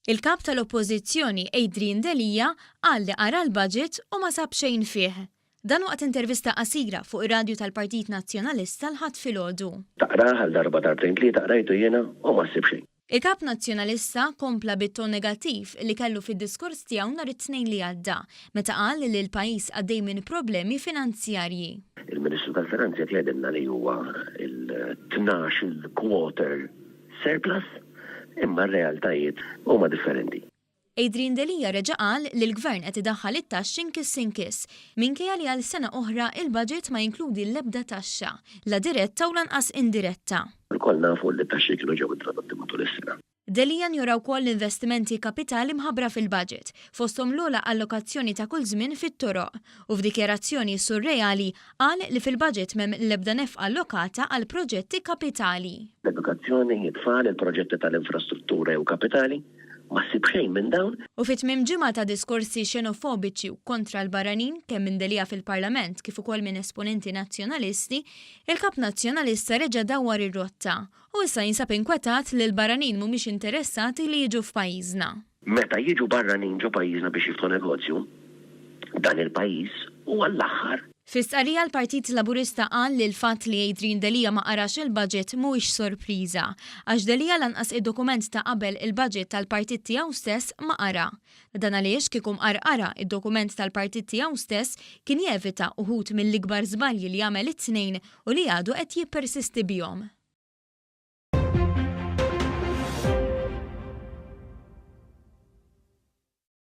Il-Kap tal-Oppożizzjoni Adrian Delia qal li qara l-budget u ma sab xejn fih. Dan waqt intervista qasira fuq ir-radju tal-Partit Nazzjonalista l-Ħadd filgħodu. Taqrah għal darba, darbtejn, tlieta qrajtu jiena u ma ssib xejn. Il-Kap Nazzjonalista kompla bit-ton negattiv li kellu fid-diskors tiegħu nhar it-Tnejn li għadda, meta qal li l-pajjiż għaddej minn problemi finanzjarji. Il-Ministru tal-Finanzi qed jgħidilna li huwa l-tnax-il quarter surplus, imma r-realtajiet huma differenti. Adrian Delia reġa' qal li l-Gvern qed idaħħal it-taxxi nkiss inkiss, minkejja li għal sena oħra il-budget ma jinkludi l-ebda taxxa, la diretta u lanqas indiretta. Ilkoll nafu li t-taxxi kienu ġew introdotti matul is-sena. Delia njora wkoll l-investimenti kapitali mħabbra fil-budget, fosthom l-ogħla allokazzjoni ta' kull żmien fit-toroq, u f'dikjarazzjoni surreali qal li fil-budget m'hemm l-ebda nefqa allokata għal proġetti kapitali. L-edukazzjoni, it-tfal, il-proġetti tal-infrastruttura jew kapitali, ma ssib xejn minn dawn. U fi tmiem ġimgħa ta' diskorsi xenofobiċi u kontra l-barranin, kemm minn Delia fil-Parlament kif ukoll minn esponenti Nazzjonalisti, il-Kap Nazzjonalista reġa' dawwar ir-rotta u issa jinsab inkwetat li l-barranin mhumiex interessati li jiġu f'pajjiżna. Meta jiġu barranin ġo pajjiżna biex jiftħu negozju, dan il-pajjiż huwa l-aħħar. Fi stqarrija l-Partit Laburista qal li l-fatt li Adrian Delia ma qarax il-budget mhuwiex sorpriża, għax Delia lanqas id-dokument ta' qabel il-budget tal-partit tiegħu stess ma qara. Dan għaliex kieku mqar qara id-dokument tal-partit tiegħu stess kien jevita uħud mill-ikbar żbalji li għamel it-Tnejn u li għadu qed jippersisti bihom.